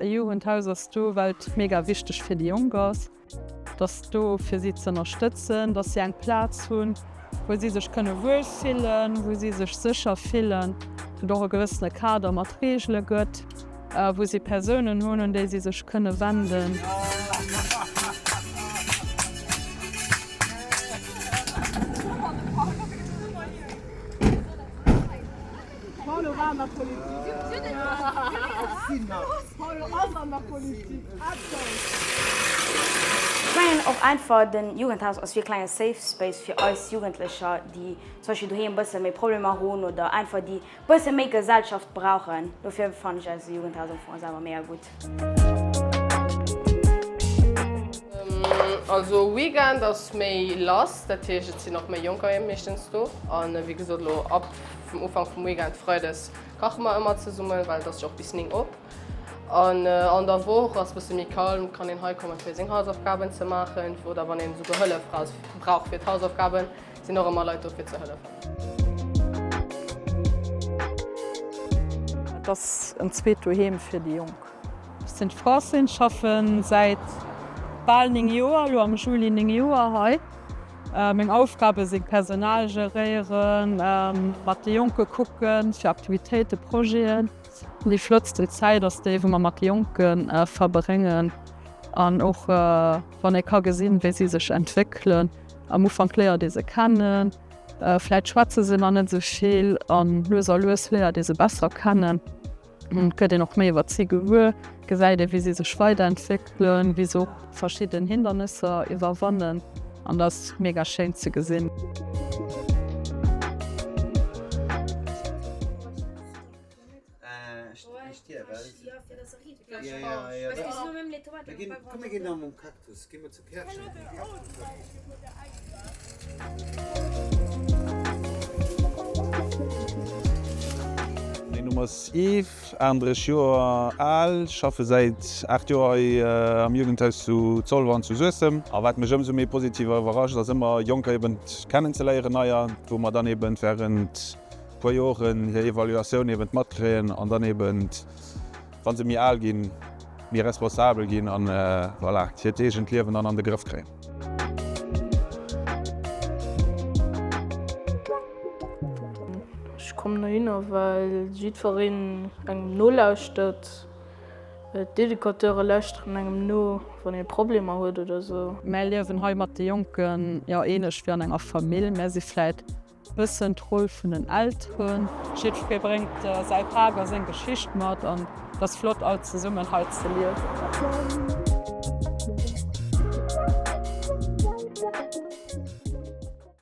E Jugendhaus ass do, well et mega wichteg fir déi Jonk ass. Et ass do, fir si ze ënnerstëtzen, dass si eng Plaz hunn, wou si sech kënne wuel fillen, wou si sech sécher fillen, wou et och e gewëssene Kader mat Reegele gëtt, wou si Persounen hunn, un déi si sech kënne wenden. Ech mengen och einfach den Jugendhaus ass wéi e klenge Safe Space fir eis Jugendlecher, déi zum Beispill doheem e bësse méi Problemer hunn oder einfach déi bësse méi Gesellschaft brauchen. Dofir fannen ech eise Jugendhaus am Fong selwer mega gutt. Also Weekend ass méi lass, dat heescht et sinn och méi Jonker meeschtens do. An wéi gesot elo ab vum Ufank vum Weekend, Freides, kache mer ëmmer zesummen, well et ass jo och bis 9 op. An an der Woch ass bësse méi calm, kann een hei kommen fir seng Hausaufgaben ze maachen oder wann een esouguer Hëllef brauch fir d'Hausaufgaben, sinn och ëmmer Leit do fir ze hëllefen. Et ass en zweet Doheem fir déi Jonk. Ech sinn d'Francine, schaffen säit bal 9 Joer, elo am Juli 9 Joer hei. Meng Aufgabe sinn Personal geréieren, mat de Jonke kucken fir Aktivitéiten, Projeten. Déi flottsten Zäit ass déi, wou mer mat de Jonke verbréngen an och wann ee ka gesinn, wéi si sech entwéckelen. Am Ufank léiert ee se kennen, vläit schwätze se nach net esou vill an lues a lues léiert ee se besser kennen. Et gëtt een och méi iwwer si gewuer, gesäit ee wéi si sech weiderentwéckelen, wéi se och verschidden Hindernisser iwwerwannen an dat ass mega schéin ze gesinn. Mäin Numm ass Yves, 38 Joer al, schaffe säit 8 Joer hei am Jugendhaus zu Zolwer an zu Suessem. A wat mech ëmsou méi positiv iwwerrascht ass ëmmer Jonker eben kennenzeléieren, neier, wou mer dann eben während puer Joren hir Evaluatioun eben matkréien an dann eben, wa se méi al ginn, méi responsabel ginn an voilà, hiert eegent Liewen dann an de Grëff kréien. Ech kommen dohinner, well jiddwereen engem nolauschtert. D'Educateure lauschteren engem no, wann ee Problemer huet oder sou. Mär liewen hei mat de Jonken jo ähnlech wéi an enger Famill. Mär si vläit Bëssen d'Roll vun den Elteren. Jiddweree bréngt säi Pak a seng Geschicht mat an et ass flott all zesummen hei ze liewen.